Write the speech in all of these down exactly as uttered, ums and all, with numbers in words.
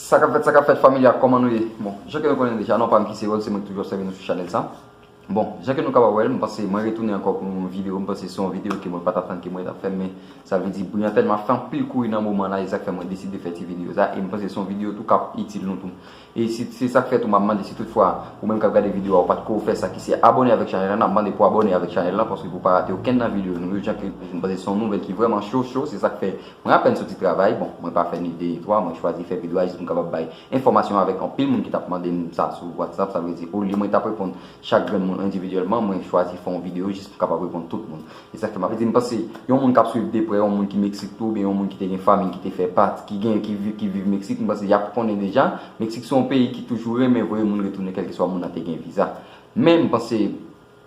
Sa k ap fèt, sa k ap fèt, fanmi a, kòman nou ye? Bon, jan ke nou konnen deja, non pa m ki se Rod, se mwen ki toujou ap sèvi nou sou chanèl sa. Bon, jan ke nou kapab wè l, m panse mwen retounen ankò pou yon videyo, m panse se yon videyo ke mwen pa t atann ke mwen t ap fè, men sa vle di Brian tèlman ap fè anpil kouri nan moman la, e sa k fè mwen deside fè ti videyo sa, e m panse se yon videyo tou k ap itil nou tou. E si, se sa k fè tou m ap mande, si toutfwa ou menm k ap gade videyo a, ou pa t ko fè sa ki se abòne avèk chanèl la, n ap mande pou abòne avèk chanèl la, paske pou pa rate okenn nan videyo nou yo, jan ke m panse se yon nouvèl ki vrèman cho cho, se sa k fè mwen apèn soti travay, bon, mwen pa fè ni de ni twa, mwen chwazi fè videyo a jis pou m kapab bay enfòmasyon avèk anpil moun ki t ap mande m sa sou WhatsApp, sa vle di, olye mwen t ap reponn chak grenn moun endividyèlman, mwen chwazi fè yon videyo jis pou m kapab reponn tout moun. E sa k fè m ap di, m panse, yon moun k ap swiv de prè, yon moun ki Meksik tou, oubyen yon moun ki te gen fanmi ki te fè pati, ki gen, ki viv, ki viv Meksik, m panse y ap konnen deja, Meksik se yon peyi ki toujou renmen voye moun retounen, kèlkeswa moun nan te gen viza. Men m panse,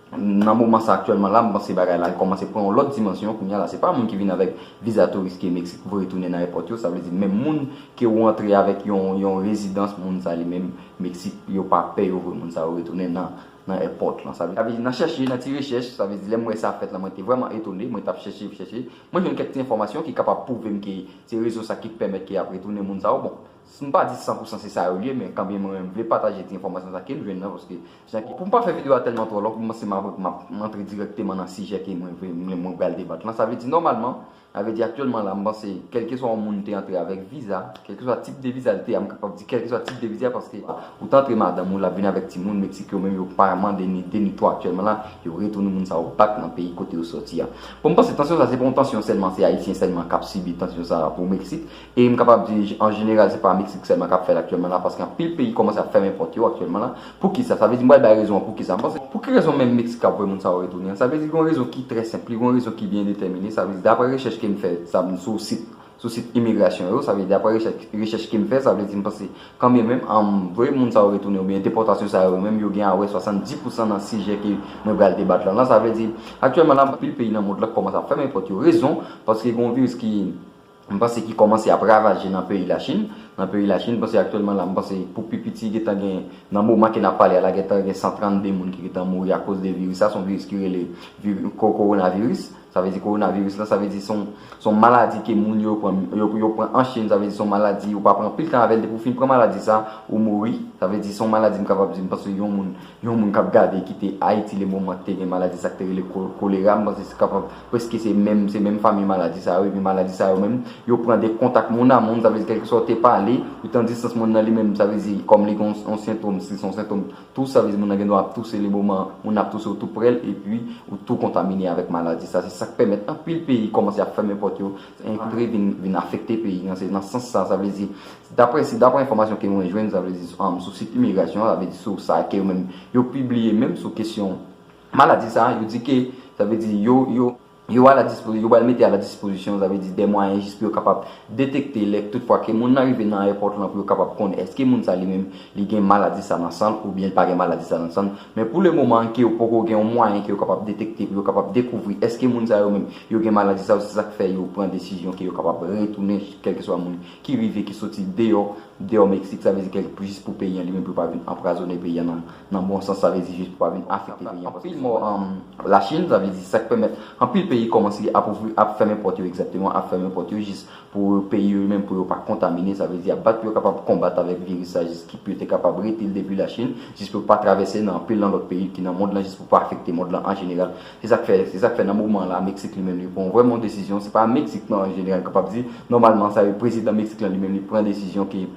nan moman sa aktyèlman la, m panse bagay la kòmanse pran yon lòt dimansyon. Kounye a la, se pa moun ki vin avèk viza touris ke Meksik voye tounen nan èpòt yo. Sa vle di, menm moun ke ou antre avèk yon, yon rezidans, moun sa li menm, Meksik, yo pa pè, yo voye moun sa yo retounen nan, nan èpòt lan. Sa vle, sa vle di, nan chèche, nan ti rechèch, sa vle di, lè m wè sa fèt la, mwen te vrèman etone, mwen t ap chèche, chèche. Mwen jwenn kèk ti enfòmasyon ki kapab pwouve m ke se rezon sa ki pèmèt ke y ap retounen moun sa yo. Bon, m pa di san pou san se sa yo ye, men kanmenm mwen vle pataje ti enfòmasyon sa ke m jwenn nan, paske jan ki, pou m pa fè videyo a tèlman twò long, m panse m ap, m ap antre dirèkteman nan sijè ke mwen vle, mwen, mwen pral debat lan. Sa vle di, nòmalman, sa vle di aktyèlman la, m panse, kèlkeswa yon moun te antre avèk viza, kèlkeswa tip de viza l te a, m kapab di kèlkeswa tip de viza, paske ou t antre madanm ou, l ap vin avèk timoun, Meksik yo menm yo pa mande ni de ni twa aktyèlman la, yo retounen moun sa yo back nan peyi kote yo sòti a. Bon, m panse tansyon sa se pa yon tansyon sèlman, se Ayisyen sèlman k ap sibi tansyon sa pou Meksik. E m kapab di, an jeneral, se pa Meksik sèlman k ap fè l aktyèlman la, paske anpil peyi kòmanse ap fèmen pòt yo aktyèlman la. Poukisa? Sa vle di, m pral bay rezon an poukisa. M panse, pou ki rezon menm Meksik ap voye moun sa yo retounen? Sa vle di, gen yon rezon ki trè senp, li gen yon rezon ki byen detèmine. Sa vle di, daprè rechèch ke m fè, sa, sou sit, sou sit imigrasyon yo, sa vle di, daprè rechèch, rechèch ke m fè, sa vle di, m panse, kanmenm menm, an, voye moun sa yo retounen, oubyen depòtasyon sa yo menm, yo gen a wè swasanndis pou san nan sijè ke mwen pral debat lan. Lan, sa vle di, aktyèlman la, anpil peyi nan mond lan kòmanse ap fèmen pòt yo. Rezon, paske gen yon viris ki, m panse, ki kòmanse ap ravaje nan peyi Lachin. Nan peyi Lachin, m panse aktyèlman la, m panse pou pi piti gentan gen, nan moman ke n ap pale a la, gentan gen san trannde moun ki gentan mouri akoz de viris sa. Se yon viris ki rele viri-, ko-, kowonaviris. Sa vle di kowonaviris la, sa vle di se yon, se yon maladi ke moun yo pran, yo, yo pran an Chin, sa vle di se yon maladi ou pa pran anpil tan avè l, depi w fin pran maladi sa, ou mouri. Sa vle di se yon maladi m kapab di, m panse yon moun, yon moun k ap gade ki te Ayiti le moman te gen maladi sa k te rele ko-, kolera, m panse se kapab, prèske se menm, se menm fanmi maladi sa yo, epi maladi sa yo menm, yo pran de kontak moun a moun, sa vle di kèlkeswa w te pale, ou te an distans moun nan li menm, sa vle di kòm li gen yon, yon sentòm, si se yon sentòm tous, sa vle di moun nan gen dwa ap touse le moman moun nan ap touse ou tou prè l, epi ou tou kontamine avèk maladi sa. Se sa k pèmèt anpil peyi kòmanse ap fèmen pòt yo, antre vin, vin afekte peyi an. Se nan sans sa, sa vle di, daprè, si daprè enfòmasyon ke mwen jwenn, sa vle di, um, sou sit imigrasyon, sa vle di sou sa ke yo menm, yo pibliye menm sou kesyon maladi sa, yo di ke, sa vle di, yo, yo, yo a la dispo-, yo pral mete a la dispozisyon, sa vle di, de mwayen jis pou yo kapab detekte lè tout fwa ke moun nan rive nan èpòt lan, pou yo kapab konnen èske moun sa li menm li gen maladi sa nan san l oubyen li pa gen maladi sa nan san l. Men pou le moman ke yo poko gen yon mwayen ke yo kapab detekte, pou yo kapab dekouvri èske moun sa yo menm yo gen maladi sa, se sa k fè yo pran desizyon ke yo kapab retounen kèlkeswa moun ki rive, ki soti deyò, deyò Meksik, sa vle di kèk, jis pou peyi an li menm, pou yo pa vin anpwazonnen peyi an nan, nan bon sans, sa vle di jis pou pa vin afekte peyi an. Anpil mò, um, Lachin, sa vle di sa k pèmèt anpil peyi kòmanse ap ouvri, ap fèmen pòt yo, egzakteman, ap fèmen pòt yo jis pou peyi yo menm, pou yo pa kontamine, sa vle di ap bat pou yo kapab konbat avèk viris sa, jis ki pou yo te kapab rete l depi Lachin, jis pou yo pa travèse nan anpil nan lòt peyi ki nan mond lan, jis pou pa afekte mond lan an jeneral. Se sa k fè, se sa k fè nan moman la, Meksik li menm li pran vrèman yon desizyon. Se pa Meksik nan an jeneral, m kapab di, nòmalman, sa yo, prezidan Meksik lan li menm li pran desizyon ke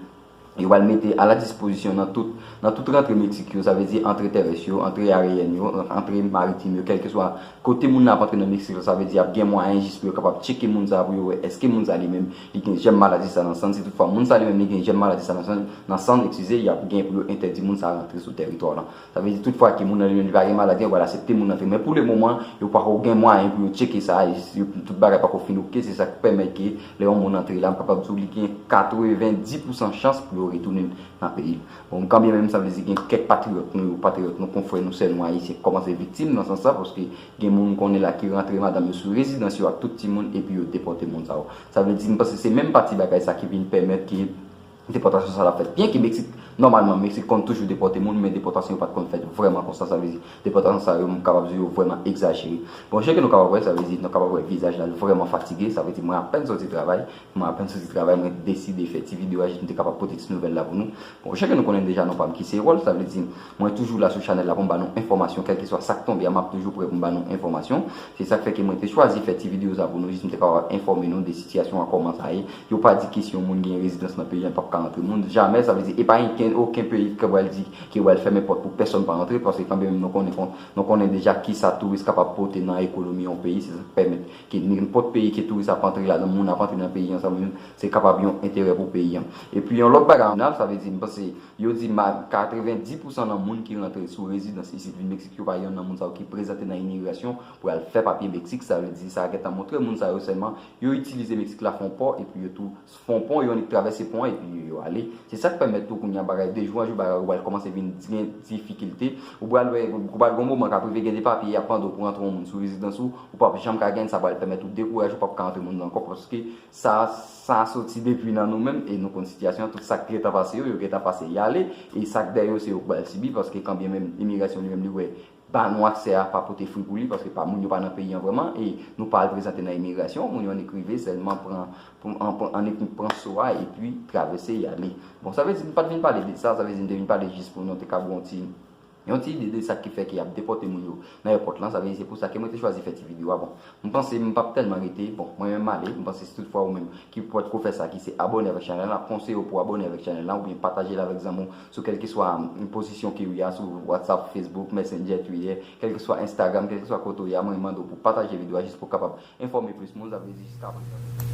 yo pral mete a la dispozisyon nan tout, nan tout rantre Meksik yo, sa vle di antre tèrès yo, antre ayeyèn yo, antre maritim yo, kèlkeswa kote moun nan ap antre nan Meksik la, sa vle di ap gen mwayen jis pou yo kapab tcheke moun sa pou yo wè èske moun sa li menm li gen jèm maladi sa nan san l. Si toutfwa moun sa li menm li gen jèm maladi sa nan san l, nan san l, eskize, y ap gen pou yo entèdi moun sa rantre sou tèritwa lan. Sa vle di tout fwa ke moun nan li menm li pa gen maladi an, yo pral aksepte moun nan antre. Men pou le moman, yo pako gen mwayen pou yo tcheke sa, e yo, tout bagay pako fin oke, se sa k pèmèt ke lè yon moun antre la, m kapab di w li gen katrevenndis pou san chans pou yo retounen nan peyi l. Bon, kanmenm menm sa vle di gen kèk patriyòt nou yo, patriyòt nou, konfrè nou, sè nou ayisyen kòmanse viktim nan sans sa, paske gen moun m konnen la ki rantre madanm yo sou rezidans yo ak tout timoun epi yo depòte moun sa yo. Sa vle di, m panse se menm pati bagay sa ki vin pèmèt ke Depòtasyon sa l ap fèt. Byenke Meksik, nòmalman, Meksik konn toujou depòte moun, men depòtasyon yo pa t konn fèt vrèman konsa. Sa vle di, depòtasyon sa yo, m kapab di yo vrèman egzajere. Bon, jan ke nou kapab wè, sa vle di, nou kapab wè vizaj la, l vrèman fatige. Sa vle di, mwen apèn soti travay, mwen apèn soti travay, mwen deside fè ti videyo a, jis m te kapab pote ti nouvèl la pou nou. Bon, jan ke nou konnen deja non pa m ki se Erol, sa vle di, mwen toujou la sou chanèl la pou m ba nou enfòmasyon, kèlkeswa sa k tonbe a, m ap toujou prè pou m ba nou enfòmasyon. Se sa k fè ke mwen te chwazi fè ti videyo sa pou nou, jis m te kapab enfòme nou de sitiyasyon an, kòman sa ye. Yo pa di ke si yon moun gen rezidans nan peyi a, l p ap ka rantre moun. Jamè, sa vle di, e pa okenn, okenn peyi ki pral di ke yo pral fèmen pòt pou pèsonn pa rantre, paske kanmenm nou konnen, nou konnen deja kisa touris kapab pote nan ekonomi yon peyi, se sa k pèmèt ke nenpòt peyi ke touris ap antre ladan, moun ap antre nan peyi an, sa vle di, se kapab yon enterè pou peyi an. Epi yon lòt bagay, sa vle di, m panse, yo di ma-, katrevenndis pousan nan moun ki rantre sou rezidans isit vin Meksik, yo pa yonn nan moun sa yo ki prezante nan imigrasyon pou al fè papye Meksik, sa vle di, sa gentan montre moun sa yo sèlman, yo itilize Meksik la fè yon pò, epi yo tou fè yon pon, yo annik travèse pon an, epi yo, yo ale. Se sa k pèmèt tou kounye a bagay de jou an jou bagay yo pral kòmanse vin gen difikilte. Ou pral wè, ou pral gen yon moman k ap rive gen de papye y ap mande w pou rantre yon moun sou rezidans ou, ou p ap janm ka genyen, sa pral pèmèt ou dekouraje, ou p ap ka rantre moun nan ankò, paske sa, sa soti depi nan nou menm, e nou konn sitiyasyon an, tout sa k gentan pase yo, yo gentan pase y ale, e sa k dèyè yo, se yo k pral sibi, paske kanbyen menm imigrasyon li menm li wè ba nou aksè a pa pote fwi pou li, paske pa moun yo pa nan peyi an vrèman, e nou pa al prezante nan imigrasyon, moun yo annik rive sèlman pran, pran, pran, annik pran so a, epi travèse y ale. Bon, sa vle di, m pa t vin pale de sa, sa vle di, m te vin pale jis pou nou te ka ba yon ti, yon ti ide de sa ki fè ke y ap depòte moun yo nan èpòt lan, sa vle di, se pou sa ke mwen te chwazi fè ti videyo a. Bon, m panse m p ap tèlman rete, bon, mwen menm m ale, m panse si toutfwa ou menm ki potko fè sa, ki se abòne avèk chanèl la, konseye w pou abòne avèk chanèl la, oubyen pataje l avèk zanmi w sou kèlkeswa, mm, pozisyon ke w ye a, sou WhatsApp, Facebook, Messenger, Twitter, kèlkeswa Instagram, kèlkeswa kote w ye a, mwen mande w pou pataje videyo a jis pou w kapab enfòme plis moun, sa vle di jiska prezan.